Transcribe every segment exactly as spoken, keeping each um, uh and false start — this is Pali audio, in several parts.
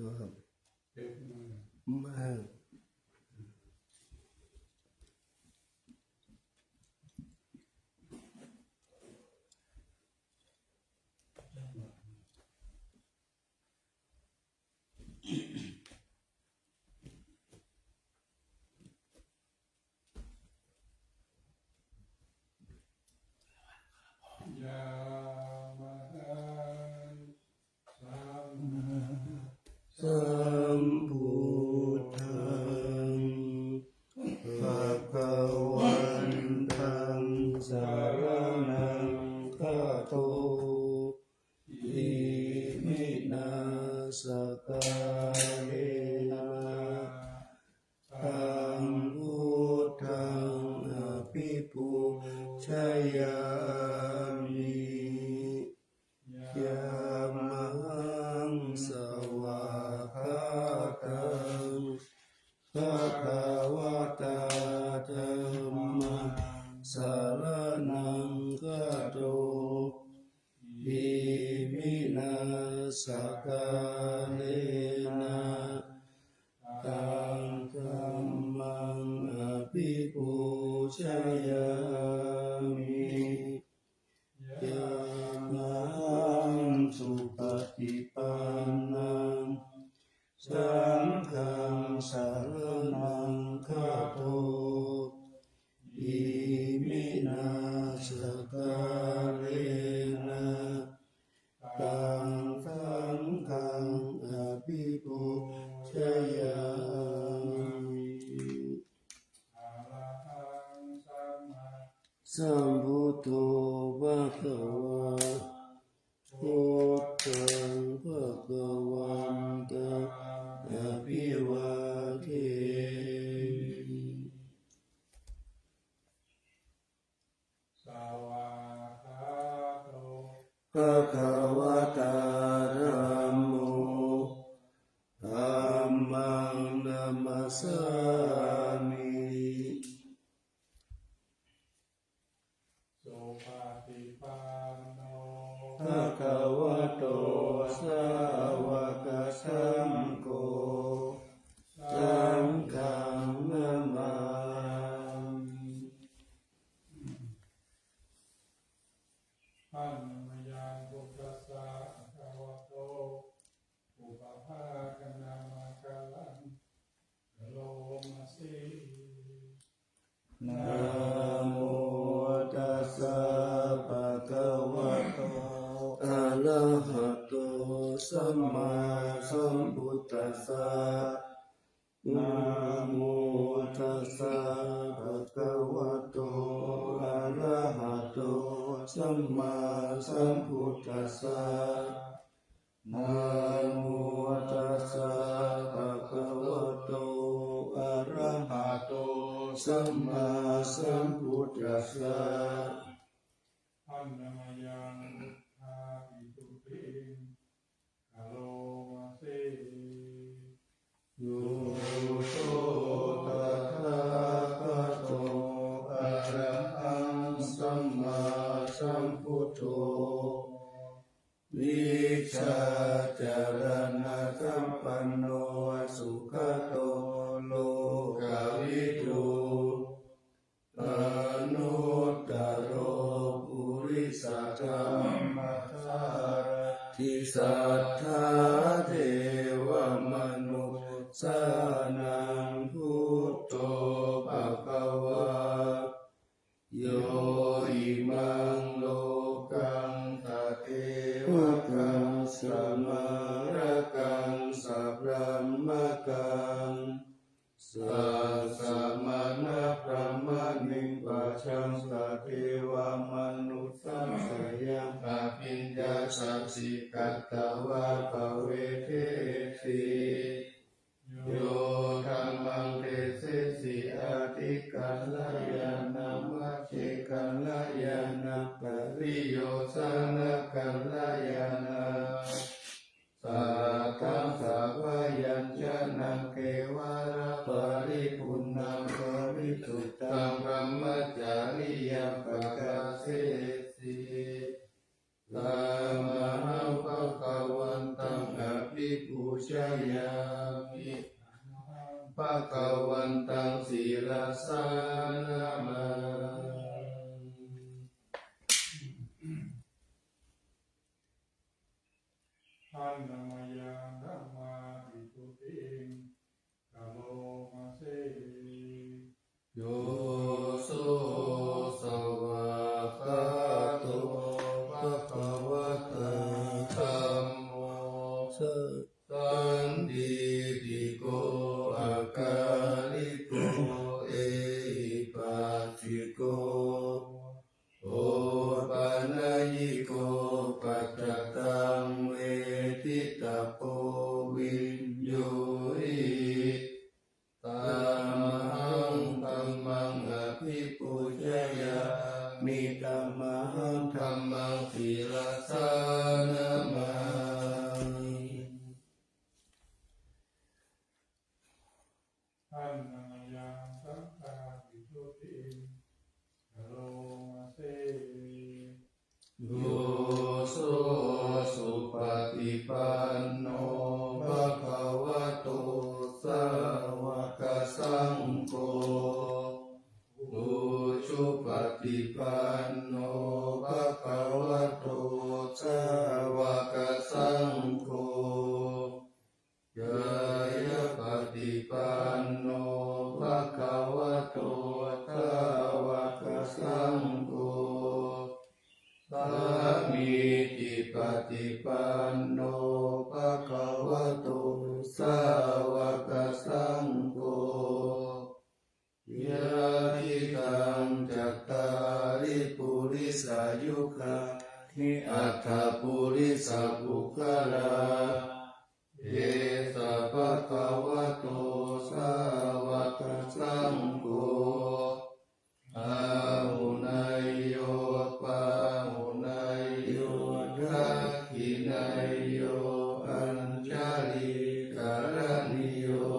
ครับ เก็บมา มา Yamahaṃ sammāsambuddhaṃ bhagavantaṃ saraṇaṃ gato. Iminā sakkārena taṃ buddhaṃ abhipūjayāmi. Yamahaṃ svākkhātaṃ bhagavatā dhammaṃ saraṇaṃ gato. Iminā sakkārena taṃ dhammaṃ abhipūjayāmi. Yamahaṃ supaṭipannaṃ saṅghaṃ saraṇaṃ gato. Iminā sakkārena taṃ saṅghaṃ abhipūjayāmi. Arahaṃ sammāsambuddho bhagavā, buddhaṃ bhagavantaṃ abhivādemi. Svākkhāto bhagavatā dhammo, dhammaṃ namassāmi. Supaṭipanno bhagavato sāvakasaṅgho, saṅghaṃ namāmi. Handa mayaṃ buddhassa bhagavato pubbabhāganamakāraṃ karoma se. Namo tassa bhagavato arahato sammāsambuddhassa. Namo tassa bhagavato arahato sammāsambuddhassa. Namo tassa bhagavato arahato sammāsambuddhassa. Handa mayaṃ buddhābhistutiṃ karoma se. Yo so tathāgato arahaṃ sammāsambuddho vijjācaraṇasampanno sugato lokavidū anuttaro purisadammasārathi satthā devamanussānaṃ buddho bhagavā. Yo imaṃ lokaṃ sadevaṃ samārakaṃ sabrahmakaṃ sassamaṇabrāhmaṇiṃ pajaṃ sadevamanussayaṃ abhiññāsaddhikatvā pavedeti. Yo dhammaṃ desesi ādikalyāṇaṃ majjhekalyāṇaṃ pariyosānakalyāṇaṃ sātthaṃ sabbavijjānaṃ kevalaparipuṇṇaṃ parisuddhaṃ brahmacariyaṃ padassesi. Tamahaṃ bhagavantaṃ abhipūjayāmi. pūjayāmi. Bhagavantaṃ sirasā namāmi. Handa mayaṃ dhammavisuddhiṃ karoma se. Yo so svākkhāto bhagavatā dhammo sandiṭṭhiko akāliko ehipassiko opanayiko paccattaṃ veditabbo viññūhi. Tamahaṃ dhammaṃ abhipūjayāmi. Tamahaṃ dhammaṃ sirasā namāmi. Handa mayaṃ saṅghaṃ visuddhiṃ karoma se. Yo so supaṭipanno bhagavato sāvakasaṅgho, ujupaṭipanno bhagavato sāvakasaṅgho, ñāyapaṭipanno bhagavato sāvakasaṅgho, sāmīcipaṭipanno bhagavato sāvakasaṅgho, yadidaṃ cattāri purisayugāni aṭṭha purisapuggalā, esa bhagavato sāvakasaṅgho, āhuneyyo pāhuneyyo dakkhiṇeyyo añjalikaraṇīyo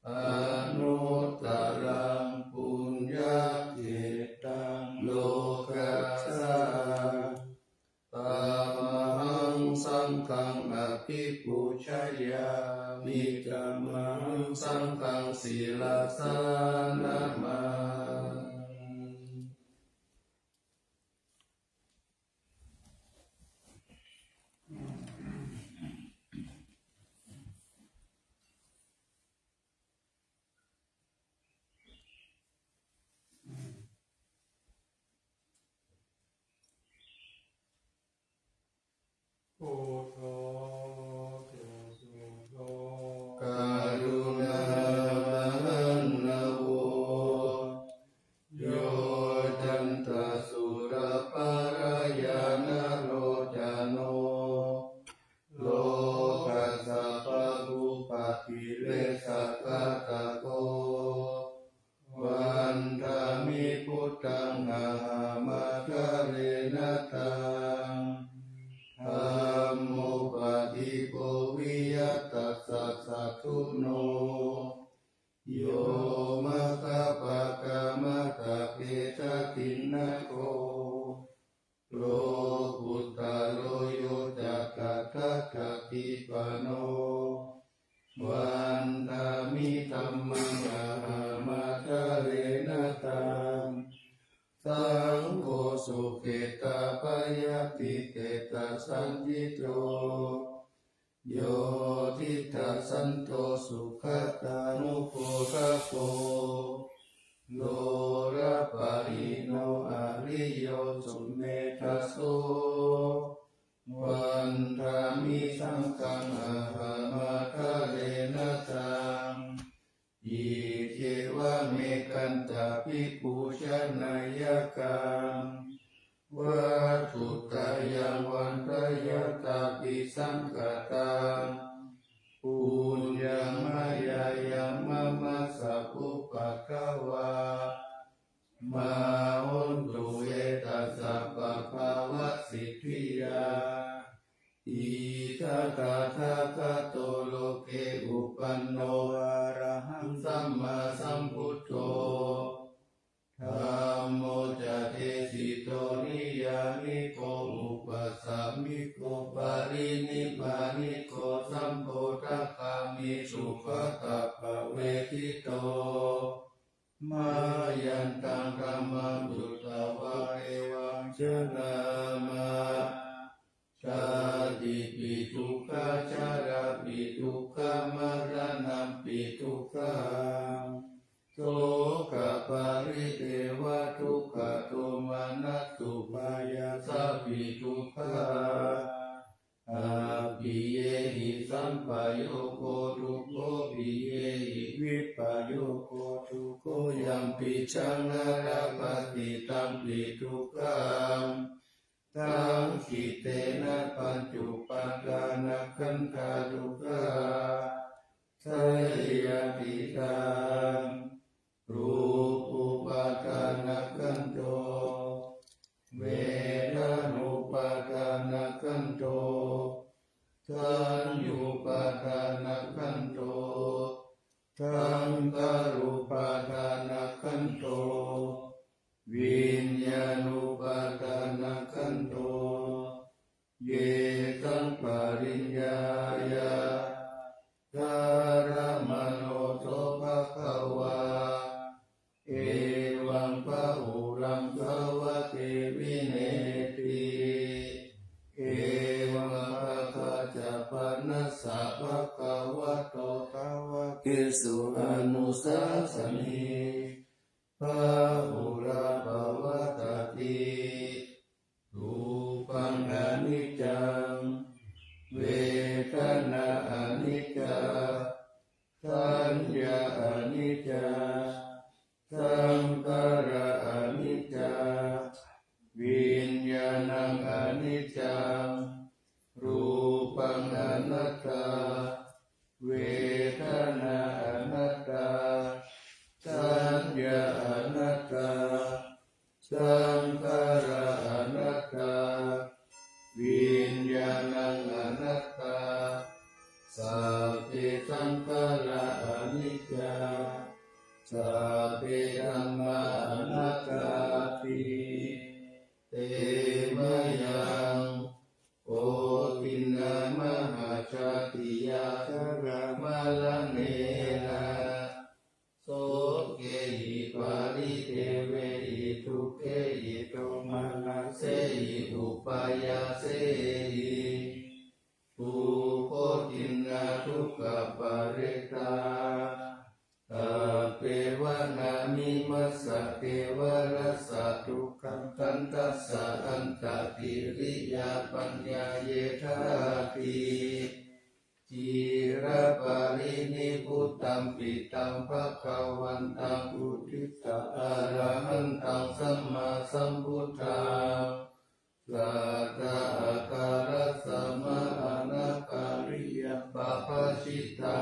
anuttaraṃ puññakkhettaṃ lokassāti. Tamahaṃ saṅghaṃ abhipūjayāmi. Tamahaṃ saṅghaṃ sirasā namāmi. Buddho susuddho karuṇāmahaṇṇavo, yocantaṃ sūḷappabhāyaṇalocano, lokassa pāpūpakilesaghātako, vandāmi buddhaṃ ahaṃ ādarena taṃ. Dhammo paṭigho viya tassa satthuno, yo maggapākamataṃ veda dinnako, lokuttaro yo ca tathāgatipano, vandāmi dhammaṃ ahaṃ ādarena taṃ. Saṅgho sukhetappayati tetthasañcito, yo diṭṭhasanto sugatānugo āgako, lopapāṇino ariyo sumedhaso, vandāmi saṅghaṃ ahaṃ ādarena taṃ. Iccevamekantabhipūjaneyyaṃ, vatthuttayaṃ vandeyyaṃ tabisaṅkhataṃ, puññaṃ mayā yaṃ mama sabbupaddavā, mā hontu ve tassa pāpāvasiddhiyā. Idha tathāgato loke uppanno arahaṃ sammāsambuddho, dhammo ca desito niyyāniko upasāmiko pariṇibbāniko sambo Ṭhito mayantaṃ dhammaṃ sutvā devaṃ carāma. Jātipi dukkhā jarāpi dukkhā maraṇampi dukkhaṃ sokaparidevadukkhadomanassupāyāsāpi dukkhā appiyehi sampayogo dukkho piyehi vippayogo dukkho yampicchaṃ na labhati tampi dukkhaṃ saṅkhittena pañcupādānakkhandhā dukkhā seyyathidaṃ rūpupādānakkhandho vedanupādānakkhandho saññupādānakkhandho saṅkhārupādānakkhandho viññāṇupādānakkhandho yesaṃ pariññāya dharamāno so bhagavā evaṃ bahulaṃ sāvake vinetti. Evaṃ bhagavā ca panassa bhagavato sāvakesu anusāsanī bahulā pavattati. Rūpaṃ aniccaṃ vedanā aniccā saññā aniccā saṅkhārā aniccā viññāṇaṃ aniccaṃ rūpaṃ anattā vedanā anattā saññā anattā saṅkhārā anattā viññāṇaṃ anattā sabbe saṅkhārā aniccā sabbe dhammā anattāti. Te mayaṃ koṭinā mahāsātiyā jarāmaraṇena sokehi paridevehi dukkhehi domanassehi upāyāsehi dukkhoṭṭhinā dukkhaparetā tappeva nāmimassa kevalassa dukkhakkhandhassa antakiriyāpaññāyedhāti. Ciraparinibbutampi taṃ bhagavantaṃ uddissa arahantaṃ sammāsambuddhaṃ satthākārasamānakāriyaṃ pabbajitā.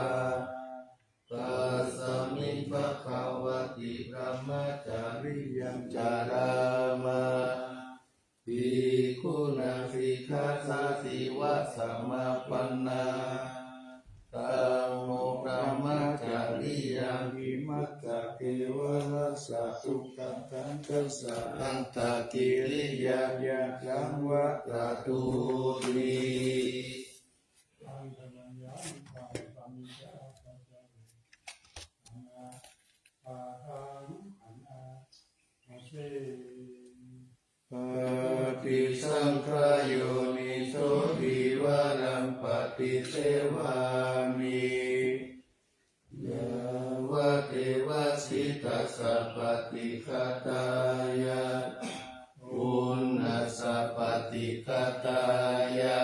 Tasmiṃ bhagavati brahmacariyaṃ carāma bhikkhūnaṃ sikkhāsādīva samāpannā. Taṃ no brahmacariyaṃ imassa kevalassa dukkhakkhandhassa antakiriyāya saṃvattatu ti. Paṭisaṅkhā yoniso dvivaraṃ paṭisevāmi. Yāvadeva sītassa paṭighātāya uṇhassa paṭighātāya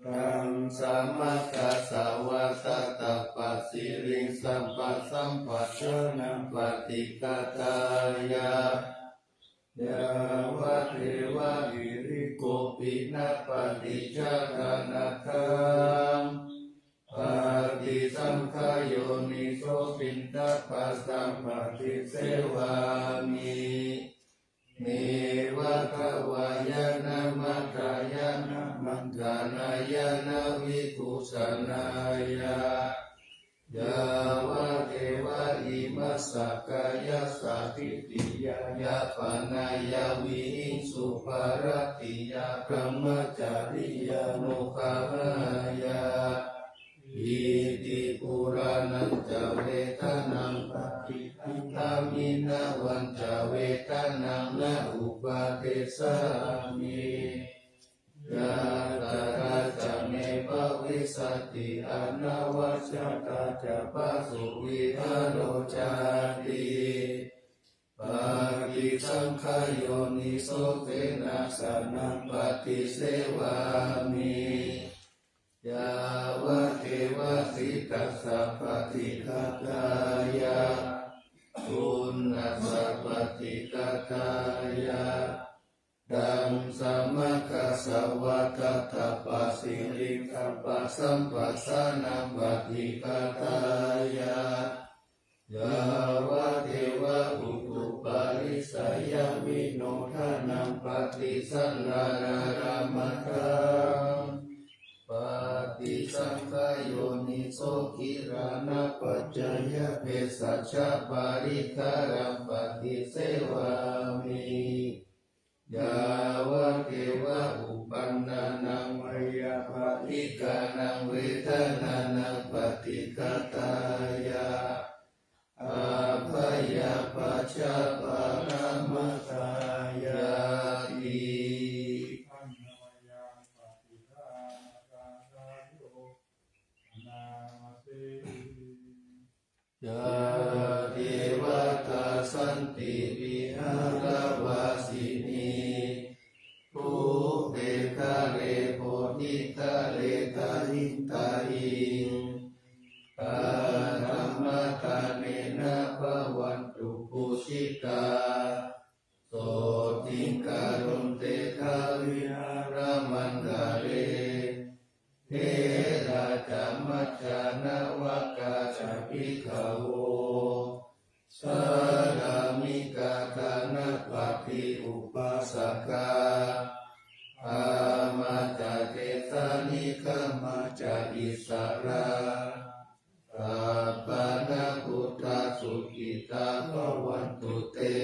dhammacakkaṃ vata tapassiriṃ sabbasampadaṃ paṭighātāya yāvadeva hirikopinapaṭicchādanatthaṃ. Paṭisaṅkhā yoniso piṇḍapātaṃ paṭisevāmi. Neva davāya na madāya na maṇḍanāya na vibhūsanāya yāvadeva imassa kāyassa ṭhitiyā yāpanāya vihiṃsūparatiyā brahmacariyānuggahāya. Iti purāṇañca vedanaṃ paṭihaṅkhāmi navañca vedanaṃ na uppādessāmi. Yātrā ca me bhavissati anavajjatā ca phāsuvihāro cāti. Paṭisaṅkhā yoniso cenāsanaṃ paṭisevāmi. Yāvadeva sītassa paṭighātāya, uṇhassa paṭighātāya, daṃsamakasavātātapasiriṃsapasamphassānaṃ paṭighātāya, yāvadeva utuparissayavinodanaṃ paṭisallānārāmatthaṃ. Paṭisaṅkhā yoniso gilānapaccayabhesajjaparikkhāraṃ paṭisevāmi. Yāvadeva uppannānaṃ byāpādikkānaṃ vedanānaṃ paṭighātāya, abyāpajjhaparamatāyāti. Yā devatā santi vihāravāsinī, thūpe ghare bodhighare tahiṃ tahiṃ, tā dhammadānena bhavantu pūjitā, sotthiṃ karontedha vihāramaṇḍale. Therā ca majjhā navakā ca bhikkhavo, sārāmikā dānapatī upāsakā, gāmā ca desā nigamā ca issarā, sappāṇabhūtā sukhitā bhavantu te.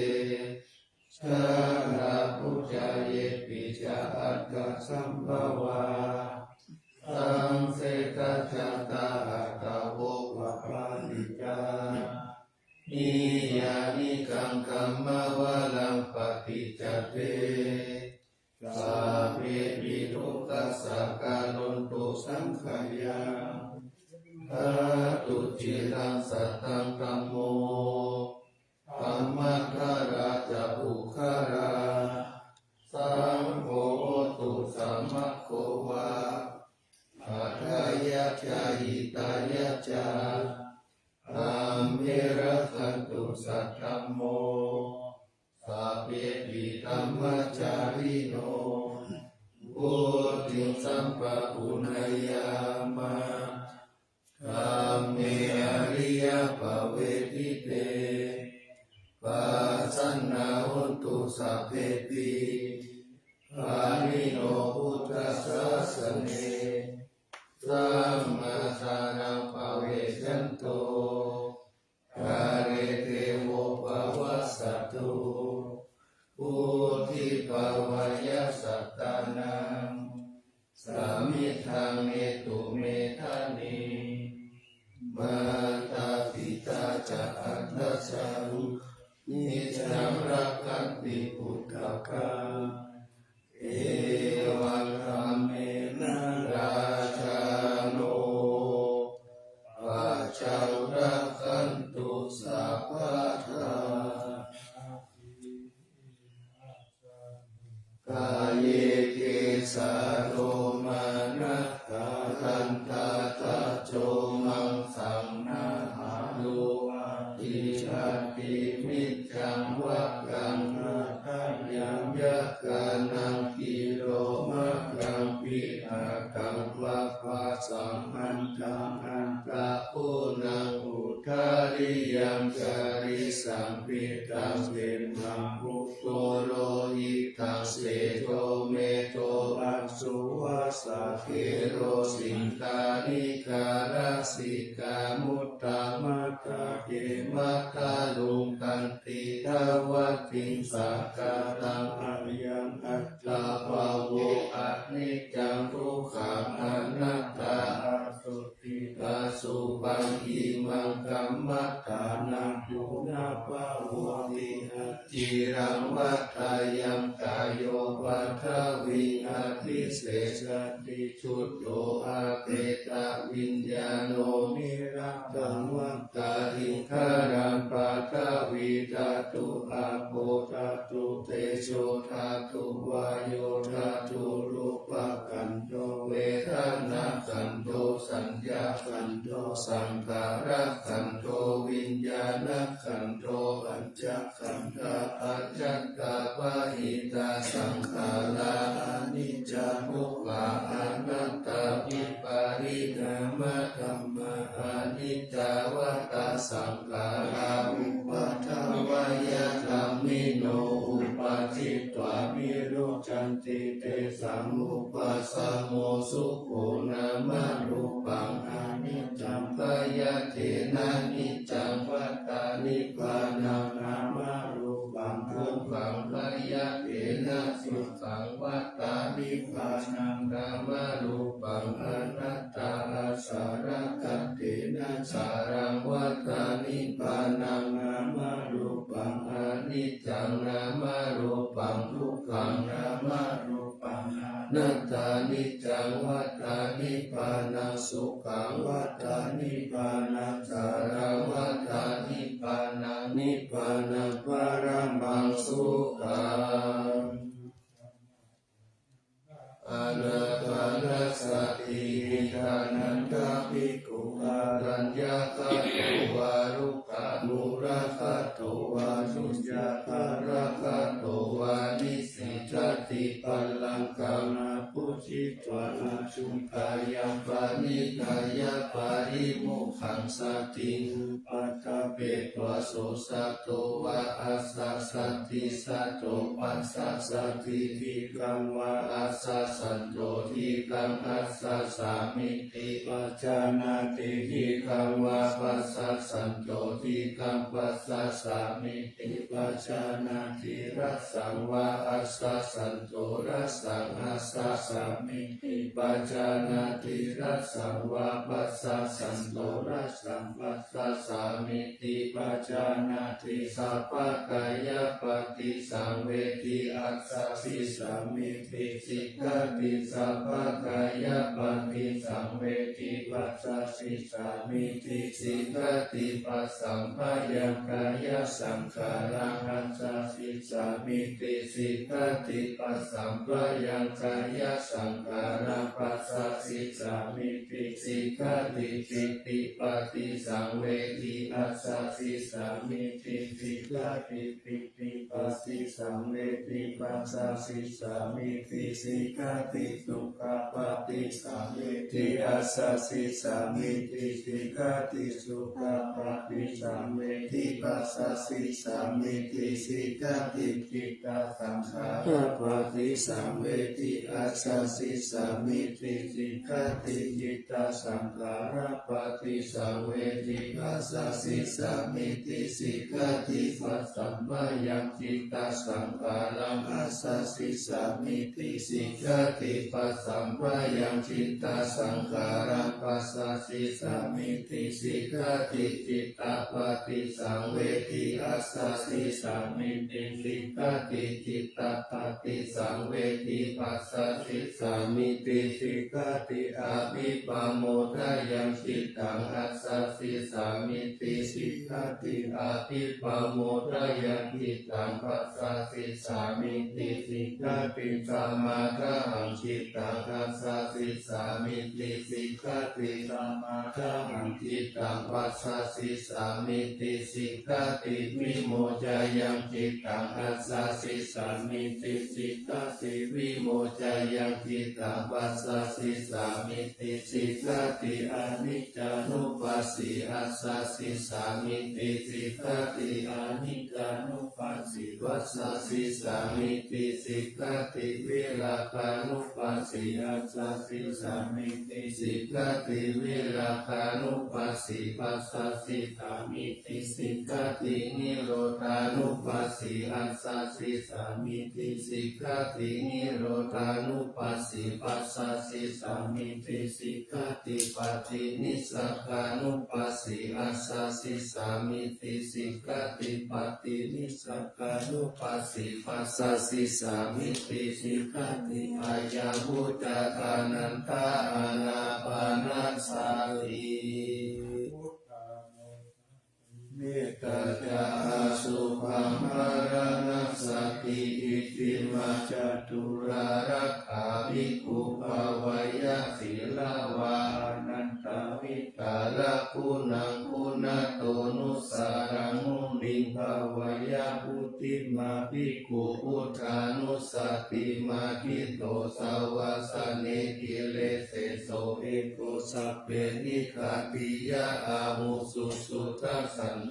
Jalābujā yepi ca aṇḍasambhavā, saṃsedajātā athavopapātikā, niyyānikaṃ dhammavaraṃ paṭicca te, sabbepi dukkhassa karontu saṅkhayaṃ. Ṭhātu ciraṃ sataṃ dhammo, dhammaddharā ca puggalā, saṅgho hotu samaggo va, atthāya ca hitāya ca. Amhe rakkhatu saddhammo, sabbepi dhammacārino, vuḍḍhiṃ sampāpuṇeyyāma, dhamme ariyappavedite. Pasannā hontu sabbepi, pāṇino buddhasāsane, sammā dhāraṃ pavecchanto, kāle devo pavassatu, vuḍḍhibhāvāya sattānaṃ, samiddhaṃ netu medaniṃ. Mātā pitā ca atrajaṃ, niccaṃ rakkhanti puttakaṃ, evadhammena rājāno, pajaṃ rakkhantu sabbadā. Kāye kecā lomā nakhā dantā taco maṃ saṃ nahārū aṭṭhī khantī miñjaṃ vakkaṃ hadayaṃ yakkhānaṃ kilomakaṃ piṭakaṃ papphāsaṃ antaṃ antaguṇaṃ udariyaṃ carissāṃ pittaṃ semhaṃ pu- puro lohitaṃ sedo medo assu vassa khero siṅghāṇikā lasikā muttā matthake matthaluṅganti dvattiṃ sakataṃ ayaṃ attabhāvo aniccaṃ dukkhaṃ anattā asu- -ddhā supā imaṃ kammaṭṭhānaṃ punabbhavoti aciraṃ. Vata ayaṃ kāyo paṭhaviṃ abhisesati chuḍḍho apetaviññāṇo niratthaṃ. Vata iddharaṃ paṭhavī dhātu āpo dhātu tejo dhātu vāyo dhātu rūpakhandho vedanākhandho saññākhandho saṅkhārakhandho viññāṇakhandho pañcakkhandhā. Ajjhattā bahiddhā saṅkhārā aniccā dukkhā anattā vipariṇāmadhammā. Aniccā vata saṅkhārā uppādavayadhammino uppajjitvā nirujjhanti tesaṃ vūpasamo sukho. Nāmarūpaṃ aniccaṃ byaddhenāniccaṃ vata nibbānaṃ. Nāmarūpaṃ dukkhaṃ byaddhenā sukhaṃ vata nibbānaṃ. Nāmarūpaṃ anattā āsaraṃ kattena saraṃ vata nibbānaṃ. Nāmarūpaṃ aniccaṃ nāmarūpaṃ dukkhaṃ nāmarūpaṃ anattā niccaṃ vata nibbānaṃ. Sukhaṃ vata nibbānaṃ saraṃ vata nibbānaṃ. Nibbānaṃ paramaṃ sukhaṃ. Ānāpānasati. Iddhānanda bhikkhū araññagato vā rukkhamūlagato vā suññāgāragato vā nisissati pallaṅkaṃ abhujitvā āsukhāya paṇidhāya paṭimokkhāya satiṃ upaṭṭhapetvā sosato vā asassati sato passasati dīghaṃ vā asassanto dīghaṃ assassāmīti pajānāti dīghaṃ vā passassanto dīghaṃ passasāmīti pajānāti hrasaṃ vā assassanto hrasaṃ assassāmīti pajānāti hrasaṃ vā passassanto hrasaṃ passassāmīti pajānāti. Sabbakāyapaṭisaṃvedi assasissāmīti sikkhati. Sabbakāyapaṭisaṃvedi passassissāmīti sikkhati. Passamphayaṃkāyasaṅkhāraṃ assasissāmīti sikkhati. Passamphayaṃkāyasaṅkhāraṃ passassissāmīti sikkhati. Piṭṭhibhātisaṃvedi assasissāmīti sikkhati. Piṭṭhibhātisaṃvedi passassissāmīti sikkhati. Dukkhābhātisaṃvedi assasissāmīti sikkhati. Dukkhābhātisaṃvedi passassissāmīti sikkhati. Cittasaṅkhāra bhātisaṃvedi assasissāmīti sikkhati. Cittasaṅkhārabbhātisaṃvedi assasissāmīti sikkhati. Passamphayaṃ cittasaṅkhāraṃ assasissāmīti sikkhati. Passamphayaṃ cittasaṅkhāraṃ passassissāmīti sikkhati. Cittapātisaṃvedi assasissāmīti sikkhati. Cittapātisaṃvedi passassissāmīti sikkhati. Abhippamodayaṃ cittaṃ assasissāmīti sikkhati. Abhippamodayaṃ cittaṃ passassissāmīti sikkhati. Samādhahaṃ cittaṃ assasissāmīti sikkhati. Samādhahaṃ cittaṃ passassissāmīti sikkhati. Vimocayaṃ cittaṃ assasissāmīti sikkhati. Vimocayaṃ cittaṃ passassissāmīti sikkhati. Aniccānupassī assasissāmī sāmīti sikkhati. Aniccānupassī passasissāmīti sikkhati. Virāgānupassī assasissāmīti sikkhati. Virāgānupassī passasissāmīti sikkhati. Nirodhānupassī assasissāmīti sikkhati. Nirodhānupassī passasissāmīti sikkhati. Paṭinissagga nupassī assasissāmīti sikkhati. Paṭinissagganupassī passasissāmīti sikkhati. Ayaṃ vuccatā ānanda ānāpānasati. Mettā ca asubhaṃ maraṇassati. Iccimā ca tūlā rakkha bhikkhū bhāweyya sīlavā. Ānandavidhāraguṇaṃ guṇato nussaraṃ muniṃ bhāweyya. Puthimā bhikkhū buddhānussatimatthito savāsane. Giriseso eko sabbe nikkhatiyā ahu suddhasandāno.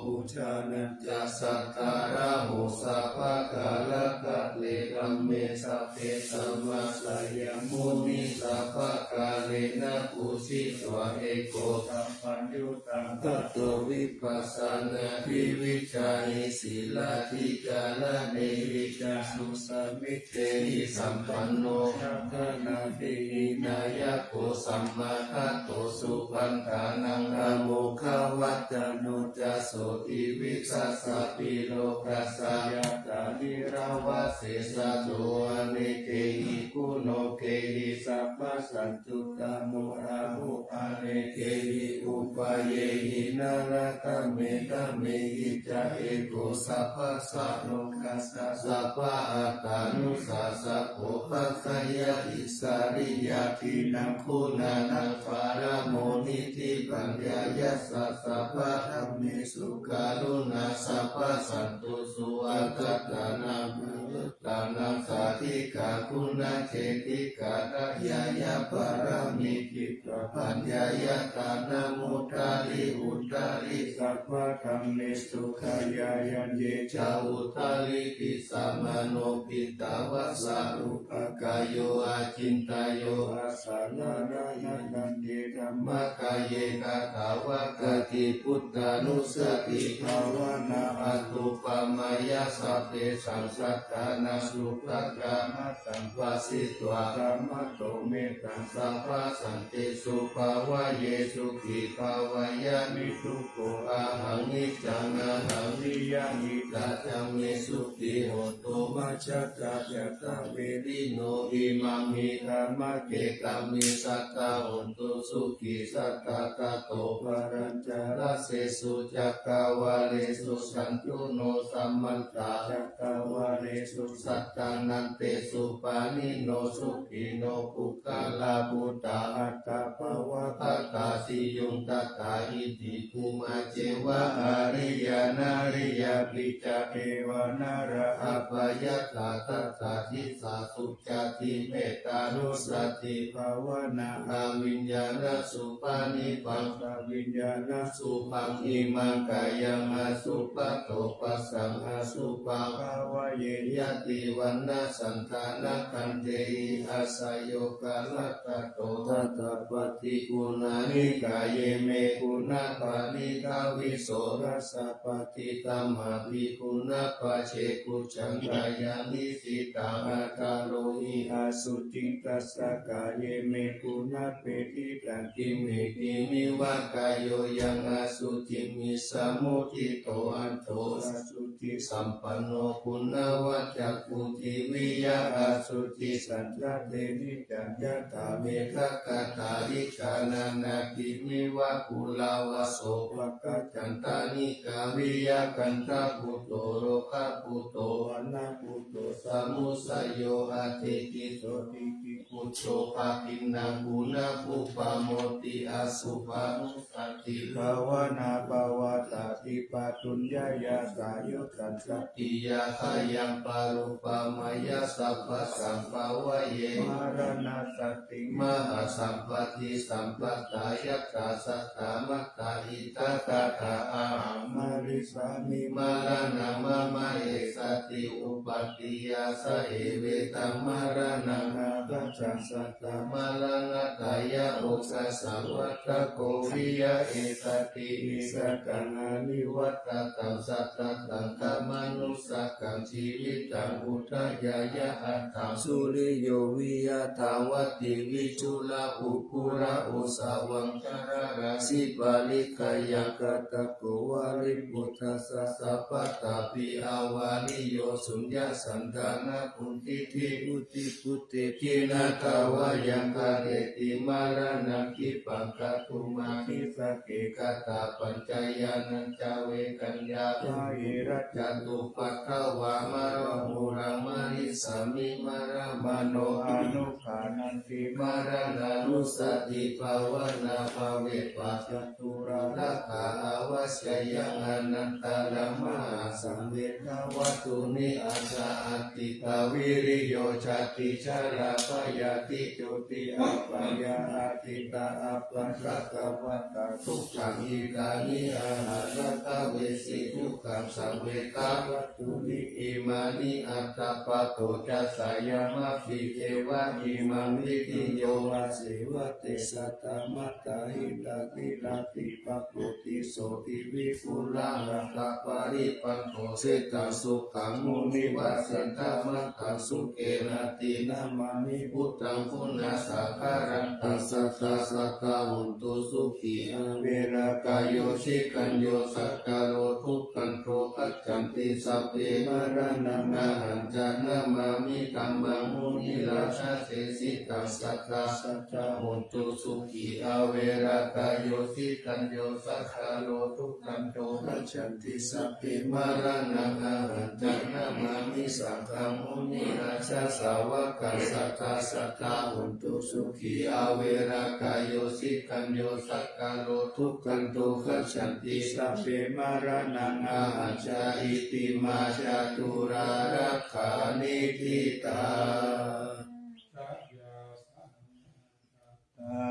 Bujānañca sattārāhu sabbakālakate. Dhamme sabbe samādaye muni sabbakālena pūjitva. Eko sabbaññutaṃ tato vipassānābhivijjāhi. Sīlādhikaraṇehi ca su samitehi sampanno. Chaṇḍaṃ nāthihi nāyako sammākkhāto. Supaṇḍānaṃ pāmokkhavaccano ca sotthi vissassa pīḷokassa. Ñātā nirāvā seṭṭho anekehi guṇokehi sabbasan tuttamo ahu. Anekehi upayehi nānāgamehi dhammehi ca eko sabbasā lokassa sabbaattānusassako. Paccayahisariya dhinnaṃ guṇānaṃ paramoniṭṭhi paññāya sabbadhammesu karuṇā sabbasantu su. Attatānaṃ tānaṃ sādhikā guṇacetikā. Dāyāya pāramī citta paññāya dānamuttari uttari sabbadhammesu. Gayāyaṃ ye ca uttariṃ disaṃ manoṃ khittavā sarubbakāyo acintayyo asaṇhārāya yaṃ ye dhammakāye katvā kati buddhānussatibhāvanā anuppamāya sabbesaṃ sattānaṃ sukhakaṃ taṃ bhāsitva dhammato mettaṃ sabbasantesu bhāvaye. Sukhī bhāvaye niddukkho ahaṃ niccaṃ ahaṃ niyaṃ hitatthā me sukhī hotu. Majjhattā ca dāvino imāmi dhammakkhe gāmi sadā hontu sukhī sadā. Tato palañca dasesu cakkavāḷesu santu no samantā cakkavāḷesu sattanantesu pāṇino sukhino puggalā buddhā atta pavakatā siyuṃ tathā iti. Bhummā ceva ariyā nariyā pi ca devā nalā apayattā tathā disā sucati. Mettā nussati bhāvanā abhiññānasubhānibhaṃ abhiññānasubhaṃ imaṃ kāyaṃ asubhato passaṃ asubhaṃ bhāvaye. Ñātī vaṇṇasaṅ ṭhānaṃ khantehi āsayo kallattato tathāpatti guṇāni kāye me guṇā paṇītā visorasā paṭikkama pi guṇā pacce kuccaṃ kāyaṃ nisitaṃ aṭṭharohi asuciṃ tassa kāye me guṇā peṭṭhitaṃ. Kimmhi kimmiva kāyo yaṃ asuciṃ micchamotito aṭṭho asucisampanno guṇavaccaṃ puthiviyaṃ asucisañcate niccaṃ yathā meghaghaṭā icchā nānāgiriṃ iva kulavāso. Pakkaccantanikā viya kaṇṭaputto lokaputto vaṇṇaputto samudayo atthi kiso ti ki putto bhāginaṃ guṇapuppamoti asubhanussati bhāvanā pavattati. Pātuññāya sāyuttaṃ, satiyā khayaṃ parūpamāya, sabbasaṃ bhāvaye maraṇasāntiṃ. Mahāsampattisampadaṃ, yattha satthā mattā, iddhā kataṃ ahaṃ marissāmi, maraṇaṃ mama esati, upapāyāsa evetaṃ, maraṇaṃ āgañchuṃ, sattā maraṇattāya, okāsa vattako viya esati. Icchataṃ anivatthataṃ, sattataṃ khamānussakaṃ, jīvitaṃ udayāya aṭṭhaṃsu, suriyo viya dāvati, viṭūla puggalā, ussavaṃ jalagāgī, parikkhāya kaṭṭhako, valībuddhassa sabbattaṃ, piyā vāriyo, suññasaddhā nāguṃ, diṭṭhi vuṭṭhibhūtehi, na tāvāyaṃ kateti, maraṇaṃ khippaṃ, kātumassāmi sacce, katapaññānañca, vegaññā bāhirajjhattupaddavā, maraṃ maraṃ marissāmi, marāma no anuggaṇhanti, maraṇānussatibhāvanā, bhāveppa ca turakkhaṃ, āvajjeyyaṃ anantaṃ, mahāsaṅghe dvārattuni aṭṭha, atiṭṭhā viriyo, jāti, jarā, byādhi, jotī, apāyā, atiṭṭhā, appaṭikattā, dukkhaṃ, idāni ahaṃ, rakkhaṃ, vesi, dukkhaṃ, saṃvedanattuni, imāni, aṭṭha, pādo, ca, sayamāpi, devā, imaṃ, viṭū, yo, vāseva, te, sattā, mattā, hitāyarāpi, pāpū, ti, sotthī, vipulo, aṭṭha, paripaṇṇo, seṭṭho, sukhaṃ, munivaresu, samādhumatthaṃ, sukhena, abhinanditu, namāmi, buddhaṃ, bhuvāsakālantaṃ, sadā, sadā, hontu, sukhī, averā, kāyo, jitaññāṇo, saṅkhāro, dukkhato, gacchanti, sabbe, maraṇaṃ, ahañca, namāmi, dhammaṃ, munirājassa, desitaṃ, sadā, sadā, hontu, sukhī, averā, kāyo, jitaññāṇo, saṅkhāro, dukkhato, gacchanti, sabbe, maraṇaṃ, ahañca, namāmi, saṅghaṃ, munirājassa, sāvakaṃ, sadā, sadā, hontu, sukhī, averā, kāyo, jitaññāṇo, saṅkhāro, dukkhato, gacchanti, sabbe, maraṇaṃ, ahañca. Iti mā, catūhara, gaṇe, ṭhitā.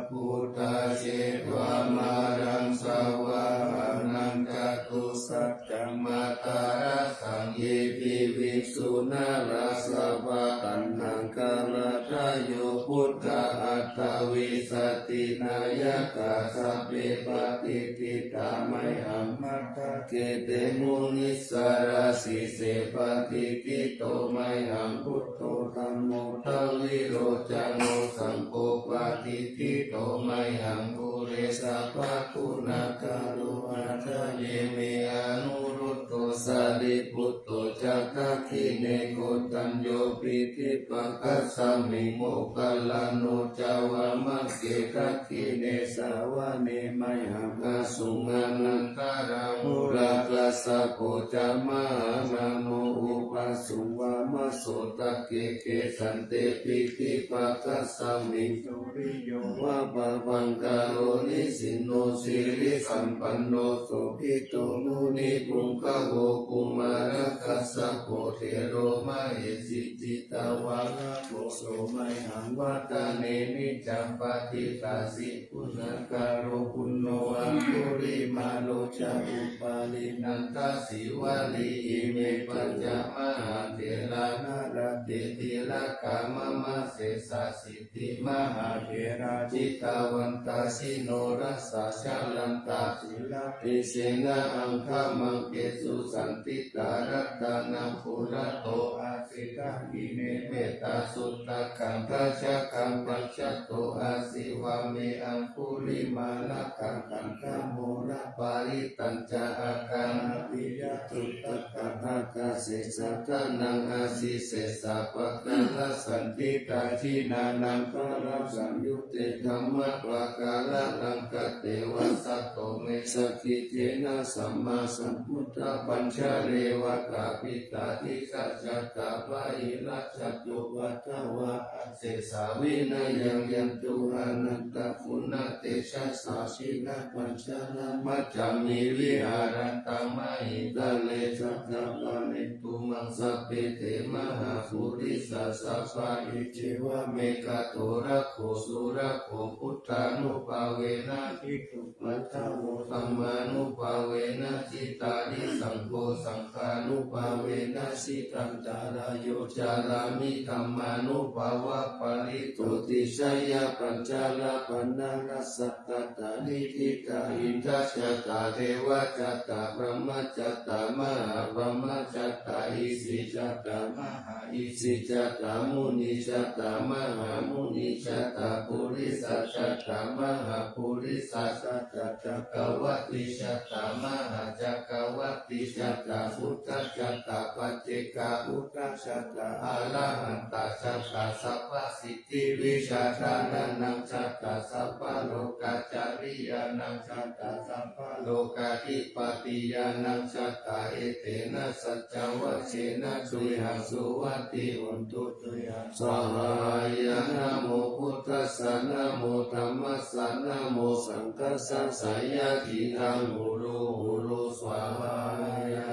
Buddhā jetvā māraṃ savāhanaṃ, catusaccāmatarasaṃ ye, piviṃsu narāsabhā. Taṇhaṅkarādayo buddhā, aṭṭhavīsati nāyakā, sabbe patiṭṭhitā mayhaṃ, matthake te munissarā. Sīse patiṭṭhito mayhaṃ, buddho dhammo dvilocano, saṅgho patiṭṭhito mayhaṃ, ure sabbaguṇākaro. Hadaye me anuruddho, sārīputto ca dakkhiṇe, koṇḍañño piṭṭhibhāgasmiṃ, moggallāno ca vāmake. Dakkhiṇe savane mayhaṃ, āsuṃ anantarāhulā, kassapo ca mahāsamaṇo, ubhāsuṃ vāmasotake. Kesante piṭṭhibhāgasmiṃ, suriyo va pabhaṅkaro, nisinno sirisampanno, sobhito munipuṅgavo. Kumārakassapo thero, mahesī cittavādako, so mayhaṃ vadane niccaṃ, patiṭṭhāsi guṇākaro. Puṇṇo aṅgulimālo ca, upālī nandasīvalī, ime pañca mahātherā, nalāṭe tilakā mama. Sesāsīti mahātherā, jitavantā jinorasā, jalantā sīlatejena, aṅgamaṅgesu saṇṭhitā. Ratanaṃ purato āsi, dakkhiṇe mettasuttakaṃ, dhajaggaṃ pacchato āsi, vāme aṅgulimālakaṃ. Khandhamoraparittañca, āṭānāṭiyasuttakaṃ, ākāse chadanaṃ āsi, sesā pākārasaṇṭhitā. Jinānaṃ ṭhānasaṃyutte, dhammapākāralaṅkate, vasato me sakiccena, sammāsambuddhapañjare. Vātapittādisañjātā, bāhirajjhattupaddavā, vā asesā vinayaṃ yantu anantaguṇatejasā. Jinapañjaramajjhamhi viharantaṃ mahītale saddhammanetu maṃ sabbe te mahāpurisāsabhā. Iccevamekato rakkho surakkho buddhānubhāvena jitupaddavo dhammānubhāvena jitārisaṅgho saṅghānubhāvena jitantarāyo carāmi dhammānubhāvapālito. Tijjhayapañjarapaṇṇarasakkatā nikkhittā indajātā devajātā brahmajātā mahābrahmajātā isijātā mahāisijātā munijātā mahāmunijātā purisajātā mahāpurisajātā cakkavattijātā mahācakkavattijātā buddhajātā paccekabuddhajātā arahantajātā sabbasiddhivijjādharānaṃ jātā sabbalokācariyānaṃ jātā sabbalokādhipatiyānaṃ jātā. Etena saccavajjena tuyhaṃ suvatthi hotu tuyhaṃ svāhāya. Namo buddhassa, namo dhammassa, namo saṅghassa, jayasiddhaṃ hotu hotu svāhāya.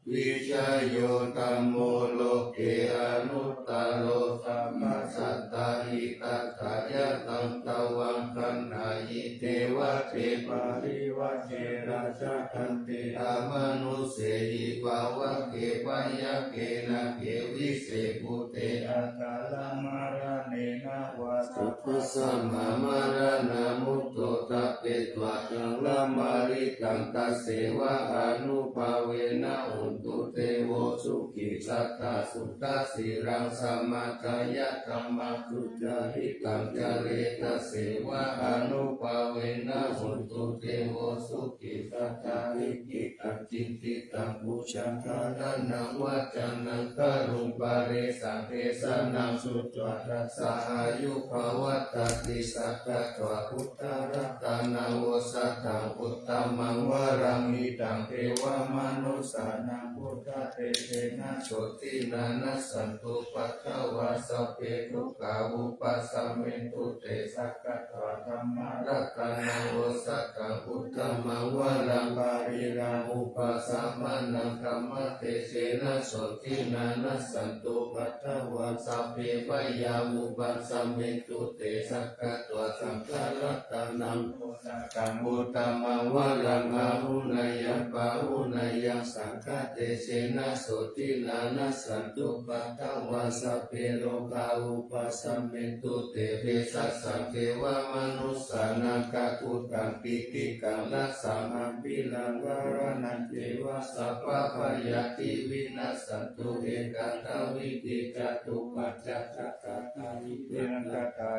Vijayo dhammo loke anuttaro sabbasatthahitattayā. Taṃ tvaṃ gaṇhāhi devate parivajje rājadaṇḍe amanussehi pāvake byagghe nāge vise bhūte akāramaraṇena vā sabbasmā maraṇā mutto ṭhapetvā kālamāritaṃ. Tasseva ānubhāvena hotu devo sukhī sadā suddhasīlaṃ samādāya dhammaṃ sucahittaṃ care. Tasseva ānubhāvena hotu devo sukhī sadā sukhī taṃ cintittaṃ pūjaṃ dhāraṇaṃ vācanaṃ garuṃ paresaṃ desanaṃ sutvā tassa āyu pavaḍḍhaṃ. Sakkatvā buddharatanaṃ osathaṃ uttamaṃ varaṃ hitaṃ devamanussānaṃ buddhatejena sotthinā nassantupaddavā sabbe dukkhā vūpasamentu te. Sakkatvā dhammaratanaṃ osathaṃ uttamaṃ varaṃ pariḷāhūpasamanaṃ dhammatejena sotthinā nassantupaddavā sabbe bhayā vūpasamentu te. Sakkatvā saṅgharatanaṃ osathaṃ uttamaṃ varaṃ āhuneyyaṃ pāhuneyyaṃ saṅghatejena sotthinā nassantupaddavā sabbe rogā vūpasamentu te. Tesasaṃ devamanussānaṃ kakuttaṃ piṭikaṃ rassaṃ gambhīraṃ dharaṇaṃ ceva sabbabhayādi vinassantu. Ekadā vīti catuppañca sattā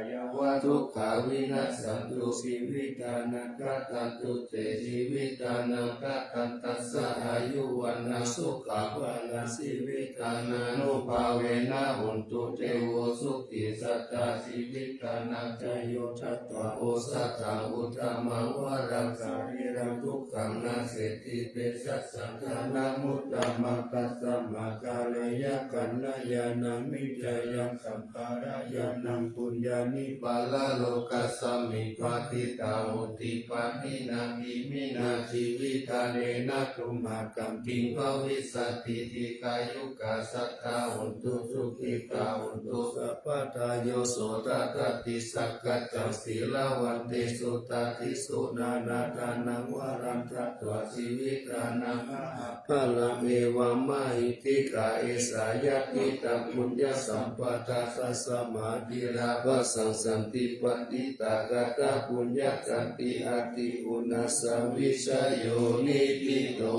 yāvadukkhā vinassantu jīvitanaṃ ṭhatantu te. Jīvitanaṃ ṭhatantassa āyu vaṇṇaṃ sukhaṃ balaṃ jīvittānānubhāvena hontu devo sukhī sadā. Jīvittānañca yo datvā osathaṃ uttamaṃ varaṃ sarīraṃ dukkhaṃ naseti tesasaṃ dhanamuttamaṃ. Tasmā kālena kalyāṇaṃ niccānaṃ saṅ khāraṇaṃ puññāni paralokasmiṃ patiṭṭhā honti pahīnā. Iminā jīvitthānena tumhākaṃ kiṃ bhavissati? Dīghāyukā sattā hontu sukhitā hontu sabbadā. Yo so tathāpi sakkaccaṃ sīlavantesu tādisu nānādānaṃ varaṃ datvā jīvittānaṃ maha phalaṃ evammahiddhikā. Esā yadidaṃ puññasampadā tasmā dīvānaṃ paṭipaṭitakatā puññakkhetti atīvunassa vijayo niṭṭhito.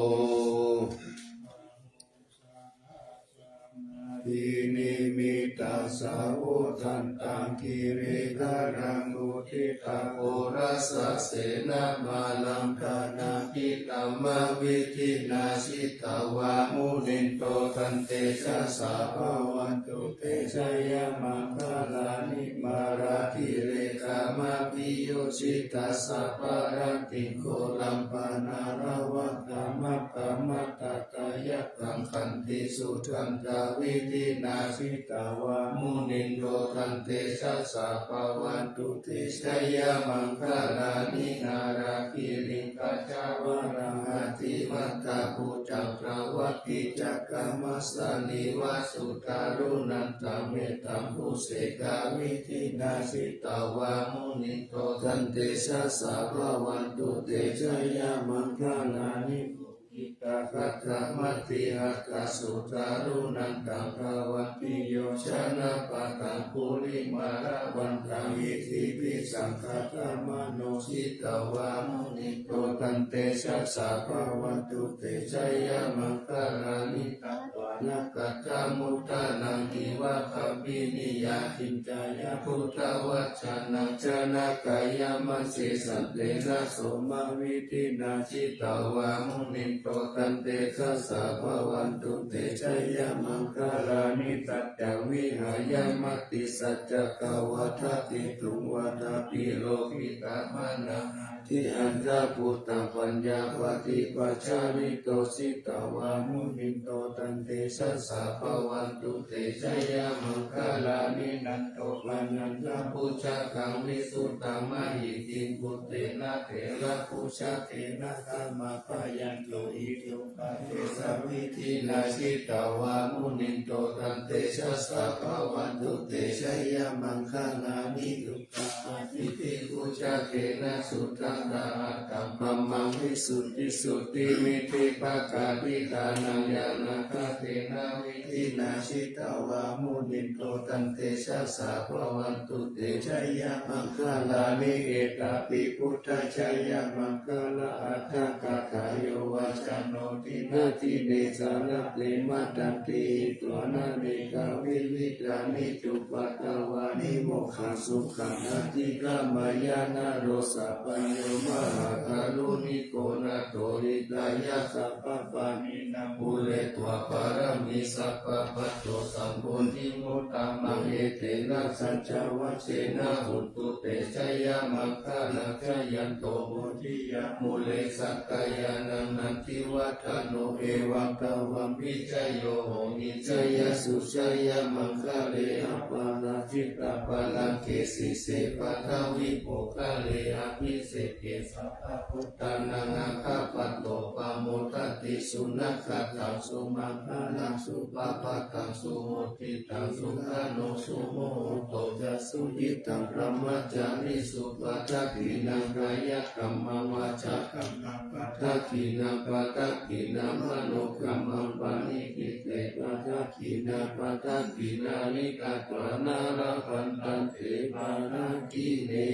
Nimittassa vuḍḍhantaṃ girigaṇaṃ uditaghorasasenamāraṃ dānādidhammavidhinā jitavā munindo taṃ tejasā bhavatu te jayamaṅgalāni. Mārātirekamabhiyujjhitasabbarattiṃ ghorampanāḷavakamakkhamathaddhayakkha yakkhaṃ khantīsudantavidhinā jitavā munindo taṃtejasā bhavatu te jayamaṅgalāni. Nāḷāgiriṃ gajavaraṃ atimattabhūtaṃ dāvaggicakkamasanīva sudāruṇantaṃ mettambusekavidhinā jitavā munindo taṃtejasā bhavatu te jayamaṅgalāni. Ukkhittakhaggamatihatthasudāruṇantaṃ dhāvantiyojanapathaṅgulimālavantaṃ iddhībhisaṅkhatamano jitavā munindo taṃtejasā bhavatu te jayamaṅgalāni. Katvāna kaṭṭhamudaraṃ iva gabbhinīyā ciñcāya duṭṭhavacanaṃ janakāyamajjhe santena somavidhinā jitavā munindo taṃtejasā bhavatu te jayamaṅgalāni. Tañca vihāya matisaccakavādaketuṃ vādābhiropitamanaṃ atiandhabhūtaṃ paññāpadīpajalito jitavā munindo taṃtejasā bhavatu te jayamaṅgalāni. Nandopanandabhujagaṃ vibudhaṃ mahiddhiṃ puttena therabhujagena damāpayanto iddhūpadesavidhinā jitavā munindo taṃtejasā bhavatu te jayamaṅgalāni. Duggāhadiṭṭhibhujagena sudaṭṭhahatthaṃ brahmaṃ visuddhijutimiddhibakābhidhānaṃ ñāṇāgadena vidhinā jitavā munindo taṃtejasā bhavatu te jayamaṅgalāni. Etāpi buddhajayamaṅgalaaṭṭhagāthā yo vācano dinadine sarate matandī hitvānanekavividhāni cupaddavāni mokkhaṃ sukhaṃ adhigameyya naro sapañño. Mahākāruṇiko nātho hitāya sabbapāṇinaṃ pūretvā pāramī sabbā patto sambodhimuttamaṃ etena saccavajjena hotu te jayamaṅgalaṃ. Jayanto bodhiyā mūle sakyānaṃ nandivaḍḍhano evaṃ tvaṃ vijayo hohi jayassu jayamaṅgale aparājitapallaṅke sīse paṭhavipokkhare abhiseke sabbabuddhānaṃ aggappatto pamodati. Sunakkhattaṃ sumaṅgalaṃ supabhātaṃ suhuṭṭhitaṃ sukhaṇo sumuhutto ca suyiṭṭhaṃ brahmacārisu padakkhiṇaṃ kāyakammaṃ vācākammaṃ padakkhiṇaṃ padakkhiṇaṃ manokammaṃ paṇidhī te padakkhiṇā padakkhiṇāni katvāna labhantatthe padakkhiṇe.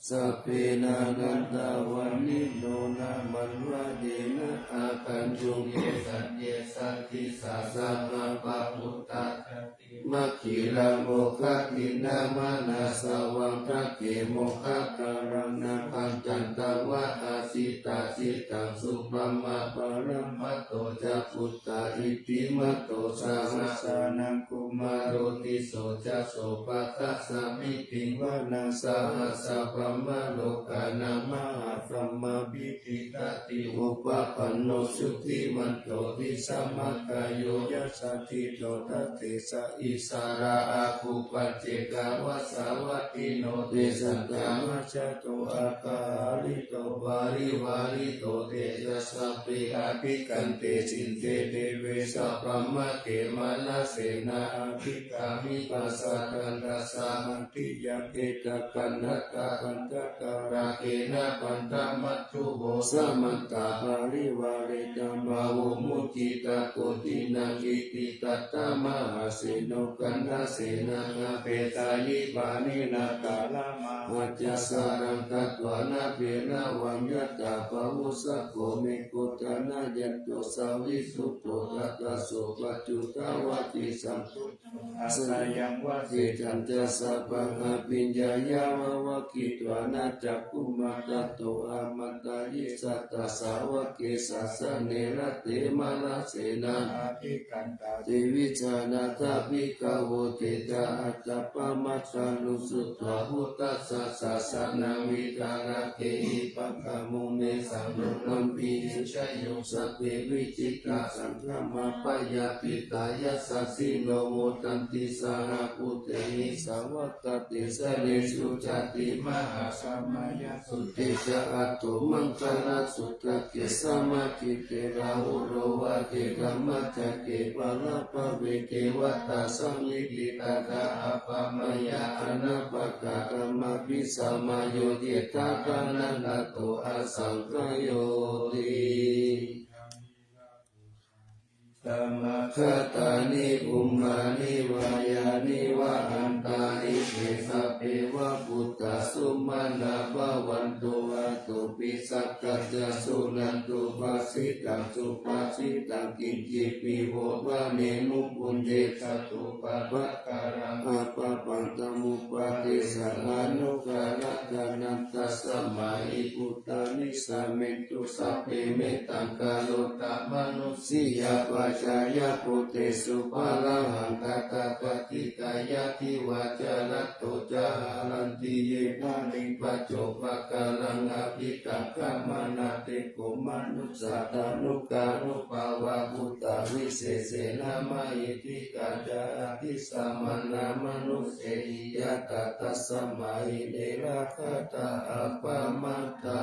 Sabbe nānattavaṇṇino nāmanvayena āgañchuṃ ye caññe sadisā sabbā pāpū dātā te maggīlaṃ mokkhaggīlamanāsavaṃ. Dakkhemoghataraṃ nāgaṃ candaṃva asitātitaṃ subrahmā paramatto ca puttā iddhimato saha sanaṅkumāro tisso ca sopāga samitiṃ vanaṃ sahassaṃ brahmalokānaṃ mahābrahmābhitiṭṭhati. Upapanno jutimanto vijjāmakāyo yasassi so tadesa issarā āguṃ paccekavasavattino tesañca majjhato aggahārito parivārito te ca sabbe abhikkante sinde deve sabrahmake mārasenā abhikkāmi passa kaṇhassa mandiyaṃ etha gaṇhatha bandhatha rāgena bandhamatthu vo samantā parivāretha mā vo muñcittha koci naṃ iti tattha mahāseno kaṇhasenaṃ apesayi pāṇinā talamāhacca saraṃ katvāna bheravaṃ yathā pāvussako megho thanayanto savijjuko tadā so paccudāvatti sambuddho āsayaṃvase tañca sabbaṃ abhiññāya vavakkhitvāna cakkhumā tato āmantayi satthā sāvake sāsane rate mārasenā abhikkantā te vijānātha bhikkhavo bhikkhavo te ca ātappamāṇāni sutvā buddhassa sāsanaṃ vītarāgehi pakkāmuṃ nesaṃ lomampi iñjayuṃ. Sabbe vijitasaṅgāmā bhayātītā yasassino modanti saha bhūtehi sāvakā te janesutāti. Mahāsamayasutte ca ātomaṅgalasuttake samaṅgite Rāhulavāde dhammacakke paṭhabbāhare devatā sannipatitā appamāya anāpatā dhammābhisamayo cittāṭhānallato asaṅkhayo ti. Samāgatāni bhummāni vā yāni va antalikkhe sabbe va bhūtā sumanā bhavantu athopi sakkacca suṇantu bhāsitaṃ. Subhāsitaṃ kiñcipi vā vānemuṃ puññetha pāpakaraṃ appamāṇamupadesaṃ anukaraṇaṃ. Tasmā hi bhūtā nisāmentu sabbe mettaṃ karotha mānusiyā pajāya bhūtesu pāṇahaṃ. Katvāna cittaṃ yāti va ca rakkho ca haranti ye baliṃ paccopakāraṃ abhitaṃ. Kamāna te kho manussā tanukāruppā va bhūtā visesena mahiddhi kā ca adisaraṇā manussānaṃ yātrā tasmā hi ne rakkhatha appamattā.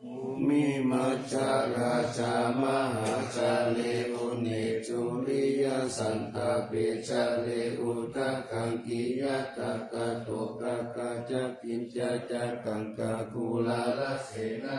Bhūmi majjha rājamahājale vane suriyasantāpe jale udakaṃ khiyatadā tokāsa ca kiñca ca kaṅkha gulāla senā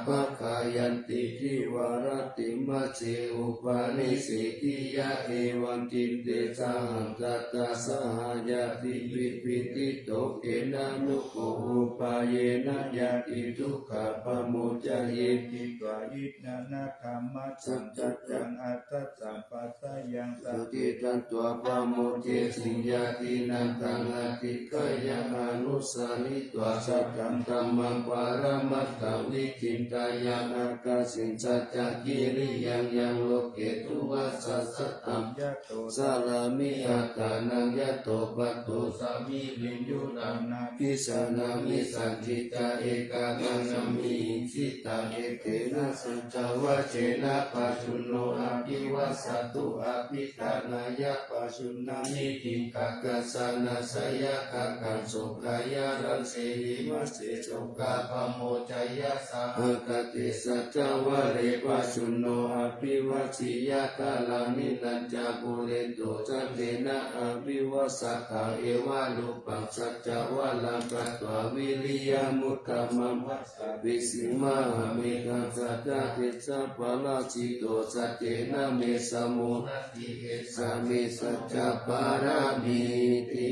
bhāgayanti divā rattimase upanise tiya evaṃ ditte sahaṃ satta saha ñātibhi pīḷito kena no bho upāyena ñāti dukkhā pamuccaye. Tītva iddhāna dhamma saṅghañca aṭṭha sampadayaṃ saṅghe taṃ tvā pamucce siṃ ñātīnaṃ taṃ adhikkāya anusaritvā saddhaṃ dhammaṃ paramatthaṃ vicintayya aṭṭhaṃ siṃsā ca kiriyaṃ yaṃ loke duvassa sataṃ yato carāmi attānaṃ yato patto sami viññū taṃ nābhisaraṃ icchati ca ekātaṃ nāme hiṃsitha. Etena saccavajjena pajjunno abhivajjatu abhiṭhānāya pajjuṇhānīti. Kakkasāna seyyathākaṃ sotthiṃ araṃ sehi majjhe sokā pamuccaya. Sahagatā saccavajjena pajjunno abhivajjeyya kālāni na ca pūrentu saṅgena abhivajjatā evarūpaṃ saccavajjena katvā viriyamuttamaṃ bhāseti sīmāhaṃ etadajjhagā esa parajito saccena me samo nati esa me saccapāramīti.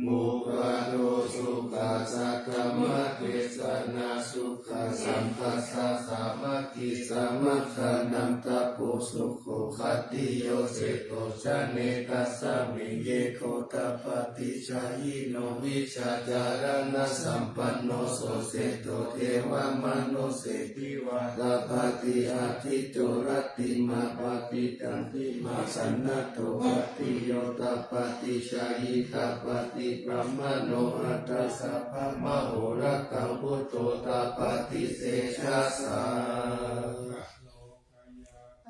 Uppādo sukhā saddhammadesanā sukhā saṅghassa sāmaggī samaggānaṃ tapo sukho khatti yo seṭṭho jane tasmiṃ ye kho tappati jhāyino vijjācaraṇasampanno so seṭṭho devamanusse divā tappati ādicco rattimābhāti candimā sannaddho khatti yo tappati jhāyī tappati brāhmaṇo atha sabbamahorattaṃ buddho tappati tejasā.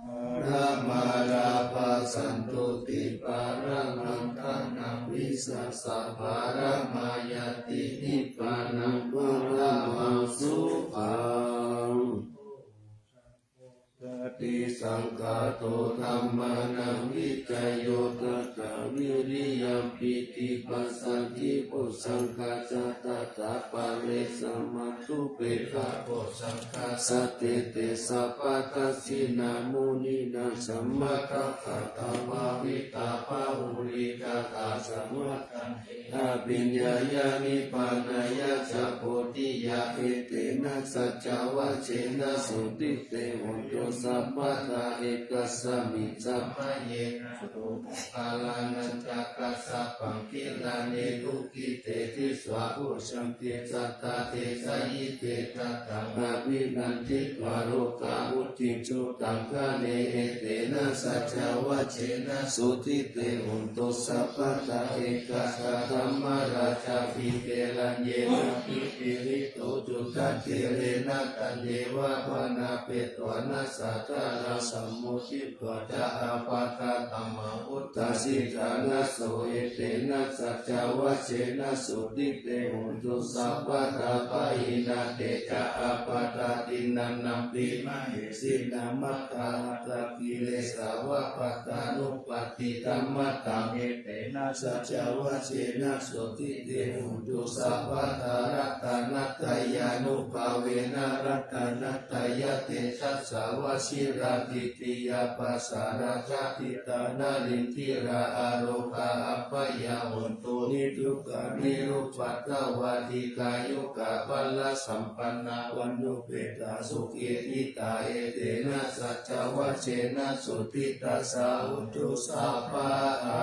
Paramā lābhā santuṭṭhī paramaṃ dhanam vissāsaparamā ñātī nibbānaṃ paramaṃ sukhaṃ. Satisaṅkhāto dhammānaṃ vicayo tathā viriyampīti passaddhi bojjhaṅgā ca tathāpare samādhupekkhabojjhaṅgā sattete sabbadassinā muninā sammadakkhātā bhāvitā bahulīkatā samattā abhiññāya nibbānāya ca bodhiyā. Etena saccavajjena sotthi te hontu sabbadā. Ekasmiṃ samaye catto puggalā āyasmato kassapaṃ gilāne dukkhite disso bojjhaṅge satta desayi te kataṃ abhinanditvā rogā mucciṃsu taṅkhaṇe. Etena saccavajjena sotthi te hotu sabbadā. Ekadā dhammarājāpi gelaññenābhipīḷito cundattherena taññeva bhaṇāpetvāna sādaraṃ sammoditvā ca ābādhā tamhā vuṭṭhāsi ṭhānaso. Etena saccavajjena sotthi te hotu sabbadā pahīnā te ca ābādhā tiṇṇannampi mahesinaṃ maggāhatakilesāva pattānuppattidhammataṃ. Etena saccavajjena sotthi te hotu sabbadā ratanattayānubhāvena ratanattayatejasā vajiraṃ titiyā pasārā jāti ṭhānā rindhirā arogā abyādā hontu nidukkhā nirupaddavā dīghāyukā balasampannā vaṇṇuppetā sukhī ṭhitā. Etena saccavajjena sotthi tassa hotu sabbadā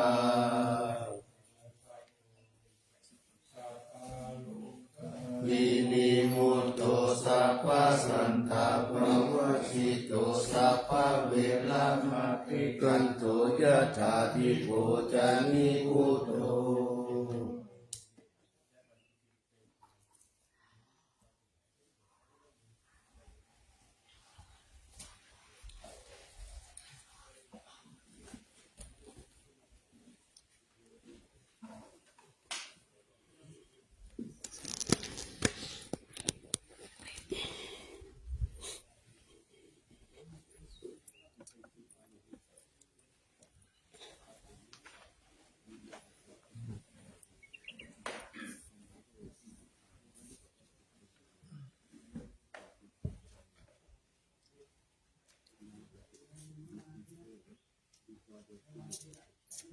vinimutto sabbasantāpavajjito sabbaveramatikkanto yathā dīpo ca nibbuto.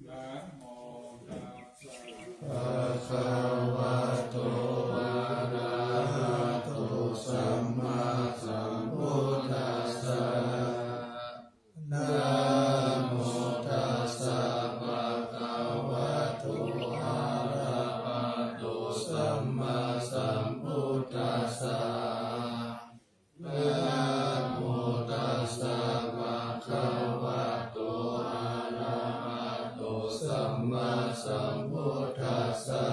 นะโมตัสสะ ภะคะวะโต อะระหะโต สัมมาสัมพุทธัสสะ นะโมตัสสะ ภะคะวะโต อะระหะโต สัมมาสัมพุทธัสสะ นะโมตัสสะ ภะคะวะโต อะระหะโต สัมมาสัมพุทธัสสะ